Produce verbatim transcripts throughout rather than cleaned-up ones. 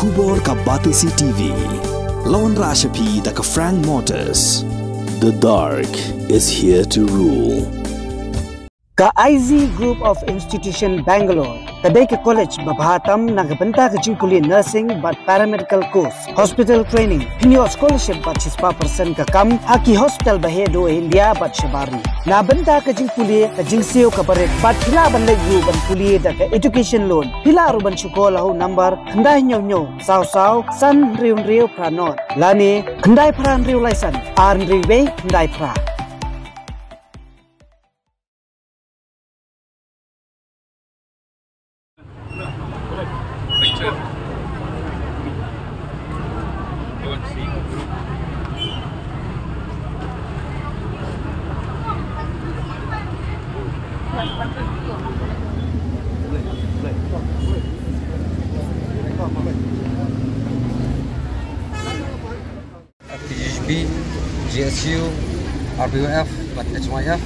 Khubor ka Batesi T V. La wanrah sha phi da ka Frank Motors. The dark is here to rule. Ka I Z Group of Institution Bangalore ka dei ka college ba bha tam na ka bynta ka jingpule nursing bad paramedical course, hospital training. Phin ïoh scholarship bad shispah percent ka kam ha ki hospital ba heh duh ha India bad shabar ri. Na bynta ka jingpule ka jingsiew kaba rit bad phi lah ban leit ruh ban pule da ka education loan. Phi lah ruh ban shu call ha u number khyndai hynñiew hynñiew saw saw san hynriew hynriew phra nod lane khyndai phra hynriew lai san ar hynriew wei khyndai phra. F P G H P, G S U, R B Y F bad H Y F.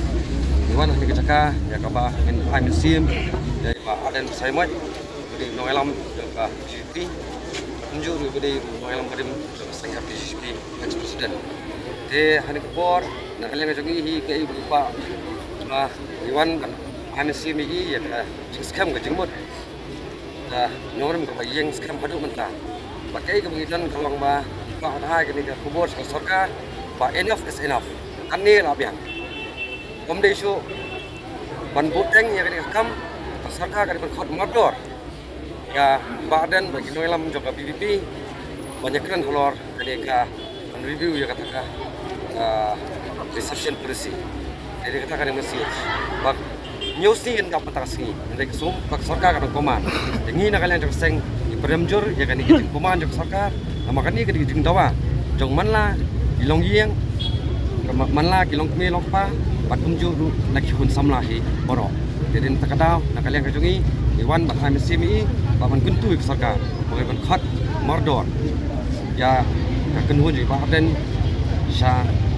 Ngi wan ha kane ka jaka ïa kaba ngin ai mynsiem ïa i Bah Ardent Basaiawmoit, uba dei u nongïalam jong ka B J P, kumjuh ruh uba dei u nongïalam barim jong ka seng F P G H P, ex president. Te ha kane ka por na ka liang jong ngi hi kaei ba ngi kwah, ba ngi wan ban ai mynsiem ïa i ïa ka jingskhem ka jingmut. Ka nongrim kaba ïeng skhem haduh mynta. Ba kaei kaba ngi don ka long ba, ba ha kane ka khubor sha ka sorkar ba enough is enough. Kane la biang. Ym dei shuh ban buh teng ïa kane ka kam, ka sorkar ka dei ban khot mardor ïa Bah Ardent bad ki nongïalam jong ka V P P ban ïakren halor kane ka ban review ïa kata ka, ah, reservation policy. Dei kata ka dei message ba hynñiew sngi ngin dap mynta ka sngi, hynrei ka sum ba ka sorkar ka dang command. Te ngi na ka liang jong ka seng ngi pyrem jur ïa kane ka jingcommand jong ka sorkar. Namar kane ka dei ka jingdawa jong man la ki longïing, ka ma-, man la ki longkmie longkpa bad kumjuh ruh na ki khun samla hi baroh. Te dei na kata ka daw na ka liang ka jong ngi ngi wan ban ai mynsiem ïa i ba ban kyntu ïa ka sorkar ba ngi ban khot mardor ïa ka kynhun jong i Bah Ardent sha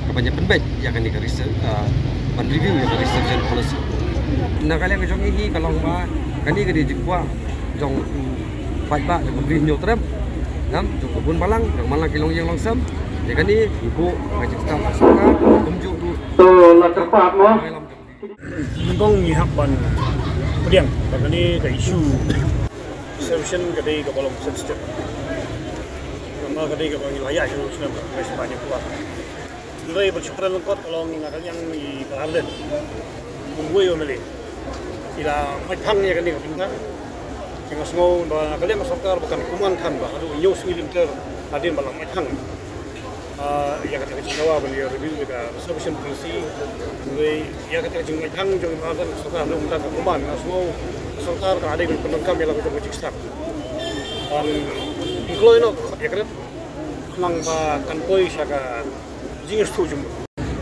ka ban ïa pynbeit ïa kane ka reser-, ah, ban review ïa ka reservation policy. Na ka liang ka jong ngi hi ka long ba kane ka dei jingkwah jong u paidbah jong ka Bri Hynñiew Trep, jong ka bun balang, jong man la ki longïing longsem. Te kane ngi buh ka jingstad ka sorkar kumjuh ruh. To la kyrpad mo. Nyngkong ngi hap ban pdiang ba kane ka issue reservation ka dei kaba long sensitive. Namar ka dei kaba ngi la ïaid sha u snem ba ngi shu ban ïa kuar. Hynrei ban shu kren lyngkot ka long na ka liang i Bah Ardent, bun wei u M L A, i la mait phang ïa kane ka bynta. Te nga sngew ba na ka liang ka sorkar ba kan kuman kan ba haduh hynñiew sngi lynter hadien ba la mait phang. Ah, ïa kata ka jingdawa ban ïa review ïa ka reservation policy. Hynrei ïa kata ka jingmait phang jong i Bah Ardent ka sorkar haduh mynta ka kuman, nga sngew ka sorkar ka la dei ban pyndonkam ïa la ka jong ka jingstad. Ban kloi noh ka khot ïakren khnang ba kan poi sha ka jingsngewthuh jingmut.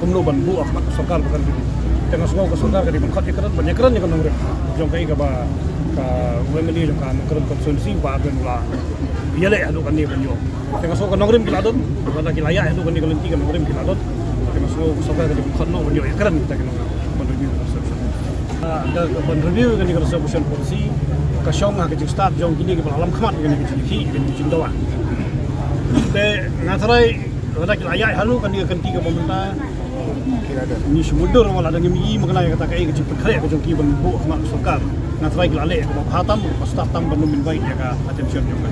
Kumno ban buh ha khmat ka sorkar ba kan review. Te nga sngew ka sorkar ka dei ban khot ïakren, ban ïakren ïa ka nongrim jong kaei kaba ka M L A jong ka Nongkrem constituency Bah Ardent u la ïaleh haduh kane ban ïoh. Te nga sngew ka nongrim ki la don, lada ki la ïaid haduh kane ka lynti ka nongrim ki la don. Te nga sngew ka sorkar ka dei ban khot noh ban ïoh ïakren kita ki nongrim ban review ka reservation. Ah, ka, ka ban review kane ka reservation policy ka shong ha ka jingstad jong kine kiba la lam khmat ïa kane ka jingkhih, ïa kane ka jingdawa. Te nga tharai lada ki la ïaid haduh kane ka lynti kaba mynta, ngi shu mutdur ba lada ngim ïohi makna ïa kata kaei ka jingpynkhreh ka jong ki ban buh ha khmat ka sorkar. Nga tharai ki la leh kaba bha tam, kaba stad tam ban ym invite ïa ka attention jong ka.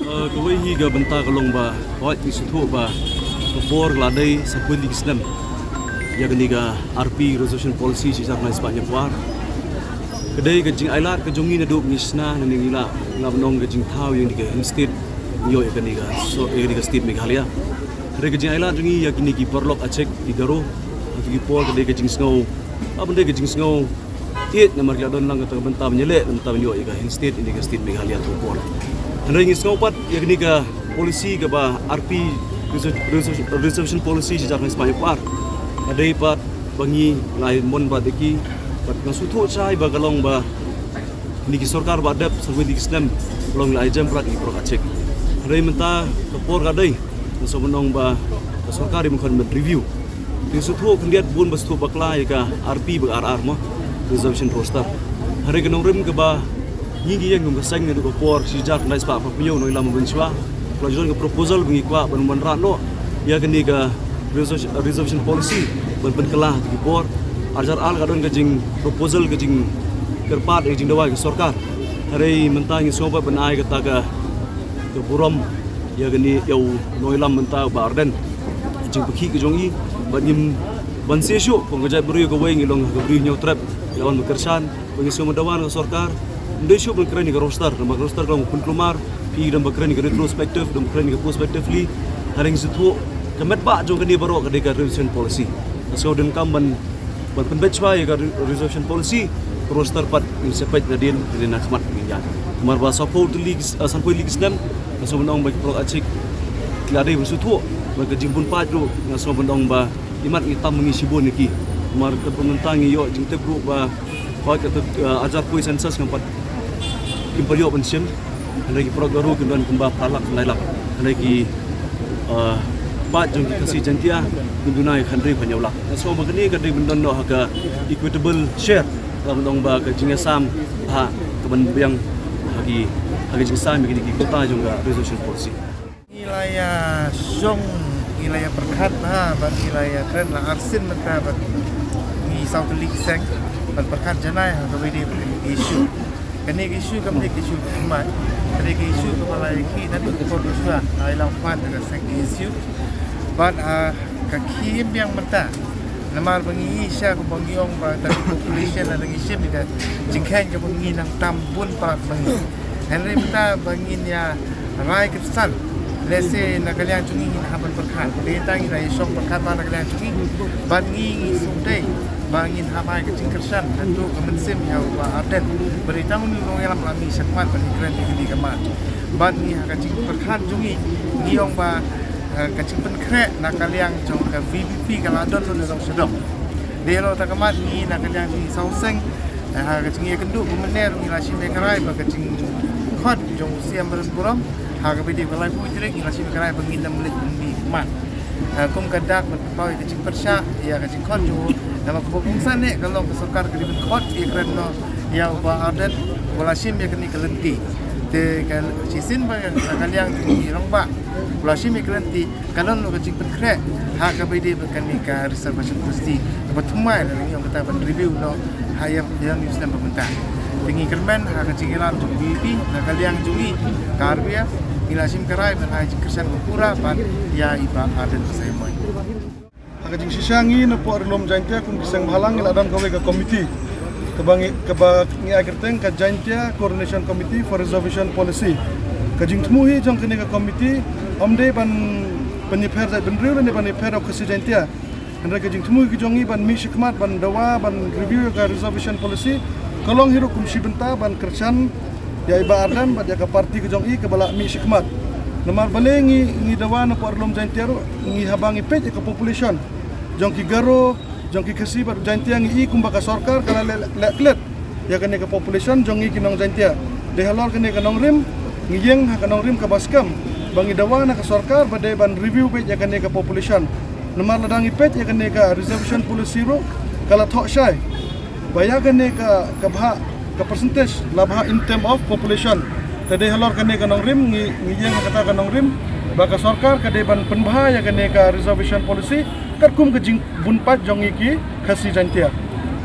Eh, kawei hi ka bynta ka long ba hooid ngi sngewthuh ba ka por ka la dei sa phew tylli ki snem ïa kane ka R P reservation policy shi hajar khyndai spah hynñiewphew ar. Ka dei ka jingailad ka jong ngi naduh ngi shna, nangne ngi la, ngi la ban ong ka jingthaw ïa kane ka Hill State, ngi ïoh ïa kane ka, so, ïa kane ka state Meghalaya. Hynrei ka jingailad jong ngi ïa kine ki paralok Achik, ki Garo, ha kine ki por ka dei ka jingsngew, ah, ban dei ka jingsngew ïeit namar ki la don lang kata ka bynta ban ïaleh, bynta ban ïoh ïa ka Hill State, ïa ka state Meghalaya ha kata ka por. Hynrei ngi sngew pat ïa kane ka policy kaba R P reser-, reser-, reservation policy shi hajar khyndai spah hynñiewphew ar. Ka dei pat ba ngi la ïa mon bad ïa ki, bad nga sngewthuh shai ba ka long ba kine ki sorkar ba dep sa phew tylli ki snem ka long la ïa jem bad ïa ki paralok Achik. Hynrei mynta ka por ka dei, nga sngewbha ban ong ba ka sorkar i mynkhon ban review. Ngi sngewthuh khyndiat bun ba sngewthuh bakla ïa ka R P ba ka R R mo, reservation roster. Hynrei ka nongrim kaba Ngi ngi ïeng kum ka seng naduh ka por shi hajar khyndai spah phra phew hynñiew, nongïalam ban shuwa. Ka la jan ka proposal ba ngi kwah ban wanrah noh ïa kane ka reservation, reservation policy ban pynkylla ha ki por. Ar hajar ar ka don ka jing proposal, ka jingkyrpad, ka jingdawa ka sorkar. Hynrei mynta ngi sngew pat ban ai kata ka, ka burom ïa kane, ïa u nongïalam mynta u Bah Ardent. Ka jingpynkhih ka jong i bad ngim ban siew shuh, kum ka jaitbynriew kawei ngi long ka briew hynñiewtrep, ïa wan ba kyrshan. Ba ngi sngew ban dawa na ka sorkar, ym dei shuh ban kren ïa ka roster, namar ka roster ka long pynkulmar. Phi dang ba kren ïa ka retrospective, dang ba kren ïa ka prospectively. Hynrei ngi sngewthuh ka met ba jong kane baroh ka dei ka reservation policy. Ka sngew donkam ban, ban pynbeit shuwa ïa ka re-, reservation policy. Ka roster pat ngin sa peit nadien, nadien na khmat ngin ïaid. Namar ba sawphew tylli ki s-, ah, sanphew tylli ki snem, nga sngew ban ong ba ki paralok Achik ki la dei ban sngewthuh ba ka jingbun paid ruh, nga sngew ban ong ba imat ngi tam ngi shibun ïa ki. Namar katba mynta ngi ïoh jingtip ruh ba, ba kata, eh, ar hajar khatwei census ngam pat, kim pat ïoh ban shim. Hynrei ki paralok Garo kim don kumba phra lak, lai lak. Hynrei ki, eh, paid jong ki Khasi Jaiñtia kim duna ïa ka hynriew phew hynñiew lak. Nga sngew ba kane ka dei ban don noh ha ka equitable share. Ka ban ong ba ka jingïasam ha ka ban biang ha ki, ha ka jingsam ïa kine ki quota jong ka reservation policy. Ngi la ïa shong, ngi la ïa pyrkhat bha, bad ngi la ïa kren la arsien mynta bad ngi saw tylli ki seng ban pyrkhat janai ha kaba ïadei bad kane ka issue. Kane ka issue kam dei ka issue kaba thymmai. Kane ka issue kaba la ïa khih naduh ka por shuwa, ha ïalam pat da ka seng K S U. Bad, ah, ka khie biang mynta. Namar ba ngi ïohi sha kaba ngi ong ba ka population lada ngi shim ïa ka jingkheiñ kaba ngi nang tam bun palat ba ngi. Hynrei mynta ba ngin ïa rai kyrshan, lehse na ka liang jong ngi ngin hap ban pyrkhat. Dei tang ngi la ïa shong pyrkhat bha na ka liang jong ngi. Bad ngi ngi sngewdei ba ngin hap ai ka jingkyrshan naduh ka mynsiem ïa u Bah Ardent. Ba dei tang une u nongïalam la mih shakhmat ban ïakren ïa kane ka mat. Bad ngi ha ka jingpyrkhat jong ngi, ngi ong ba, eh, ka jingpynkhreh na ka liang jong ka V P P ka la don lut na dong sha dong. Dei halor kata ka mat ngi na ka liang jong ngi saw seng, eh, ha ka jingïakynduh kumne ruh ngi la shim ïa ka rai ba ka jingkhot jong u C M Ardent Burom ha kaba ïadei bad ka laiphew tarik ngi la shim ïa ka rai ba ngin ym leit ban mih khmat. Eh, kum ka dak ban pynpaw ïa ka jingpyrshah ïa ka jingkhot jong u, namar kaba kongsan eh ka long ka sorkar ka dei ban khot ïakren noh ïa u Bah Ardent, ba la shim ïa kane ka lynti. Te ka shisien ba na ka liang jong ngi rangbah ba la shim ïa ka lynti, ka don ruh ka jingpynkhreh ha kaba ïadei bad kane ka reservation policy kaba thymmai, lada ngi ong kata ban review noh ha ïa, ïa u snem ba mynta. Te ngi kyrmen ha ka jingïalam jong ka V P P, na ka liang jong ngi ka R B F, ngi la shim ka rai ban ai jingkyrshan ba pura bad ïa i Bah Ardent Basaiawmoit. Ha ka jingshisha ngi na pdeng Ri-lum Jaiñtia kum ki seng bhalang ngi la don kawei ka komiti kaba ngi, kaba ngi ai kyrteng ka Jaiñtia Coordination Committee for Reservation Policy. Ka jingthmu hi jong kane ka komiti ym dei ban pynïapher jaitbynriew lane ban ïapher ïa u Khasi Jaiñtia. Hynrei ka jingthmu hi ka jong ngi ban mih shakhmat ban dawa ban review ïa ka reservation policy ka long hi ruh kum shi bynta ban kyrshan ïa i Bah Ardent bad ïa ka party ka jong i kaba la mih shakhmat. Namar balei ngi, ngi dawa na pdeng Ri-lum Jaiñtia ruh, ngi haba ngi peit ïa ka population jong ki Garo, jong ki Khasi bad Jaiñtia, ngi i kumba ka sorkar ka la leh, leh klet ïa kane ka population jong ngi ki nong Jaiñtia. Dei halor kane ka nongrim ngi ïeng ha ka nongrim kaba skhem ba ngi dawa na ka sorkar ba dei ban review beit ïa kane ka population. Namar lada ngi peit ïa kane ka reservation policy ruh ka la thoh shai ba ïa kane ka, ka bhah, ka percentage la bhah in term of population. Te dei halor kane ka nongrim ngi, ngi ïeng ha kata ka nongrim ba ka sorkar ka dei ban pynbha ïa kane ka reservation policy katkum ka jingbun paid jong ngi ki Khasi Jaiñtia.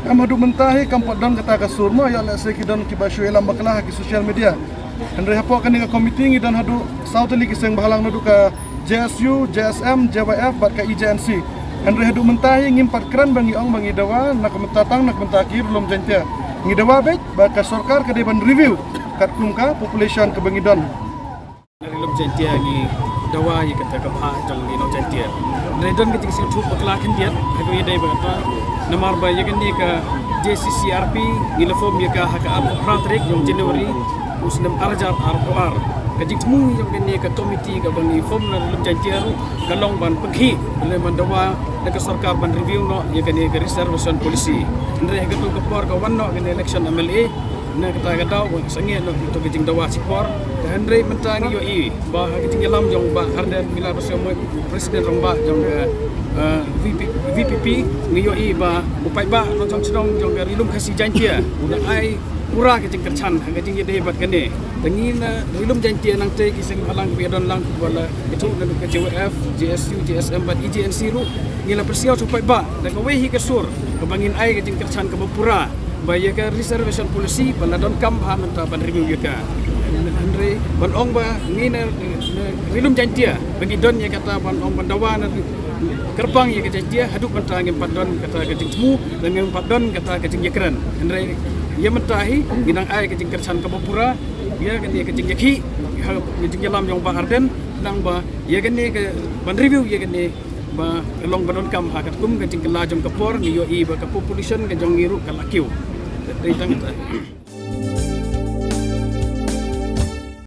Em, haduh mynta hi kam pat don kata ka sur mo, ïa lehse ki don kiba shu ïalam bakla ha ki social media. Hynrei hapoh kane ka komiti ngi don haduh saw tylli ki seng bhalang naduh ka J S U, J S M, J Y F bad ka E J N C. Hynrei haduh mynta hi ngim pat kren ba ngi ong ba ngi dawa na ka bynta tang na ka bynta ki Ri-lum Jaiñtia. Ngi dawa beit ba ka sorkar ka dei ban review katkum ka population kaba ngi don. Na Ri-lum Jaiñtia ngi dawa ïa kata ka bhah jong ngi nong Jaiñtia. Hynrei don ka jingsngewthuh bakla khyndiat ha kaba ïadei bad kata. Namar ba ïa kane ka J C C R P ngi la form ïa ka ha ka arphew phra tarik jong January u snem ar hajar arphew ar. Ka jingthmu jong kane ka komiti kaba ngi form na Ri-lum Jaiñtia ruh ka long ban pynkhih, ban dawa da ka sorkar ban review noh ïa kane ka reservation policy. Hynrei ha kato ka por ka wan noh kane election M L A, na kata ka daw ba sangeh noh kato ka jingdawa shipor. Te hynrei mynta ngi ïohi ba ha ka jingïalam jong Bah Ardent Miller Basaiawmoit, President Rangbah jong ka, eh, V P, V P P, ngi ïohi ba u paidbah nongshong shnong jong ka Ri-lum Khasi Jaiñtia u la ai pura ka jingkyrchan ha ka jingïadei bad kane. Te ngi na Ri Lum Jaiñtia nangtei ki seng bhalang kiba ïadon lang, kiba la ïathuh naduh ka J Y F, J S U, J S M bad E J N C ruh, ngi la pyrshang shu paidbah da kawei hi ka sur kaba ngin ai ka jingkyrchan kaba pura ba ïa ka reservation policy ba la donkam bha mynta ban review ïa ka. Hynrei ban ong ba ngi na, na Ri Lum Jaiñtia ba ngi don ïa kata ban ong ban dawa na kyrpang ïa ka Jaiñtia, haduh mynta ngim pat don kata ka jingthmu, ngim pat don kata ka jingïakren. Hynrei ïa mynta hi ngi nang ai ka jingkyrchan kaba pura ïa kane ka jingïakhih, ha ka jingïalam jong Bah Ardent, nang ba ïa kane ka ban review ïa kane ba ka long ba donkam ha katkum ka jingkylla jong ka por, ngi ïohi ba ka population ka jong ngi ruh ka la kiew. Dei tang kata.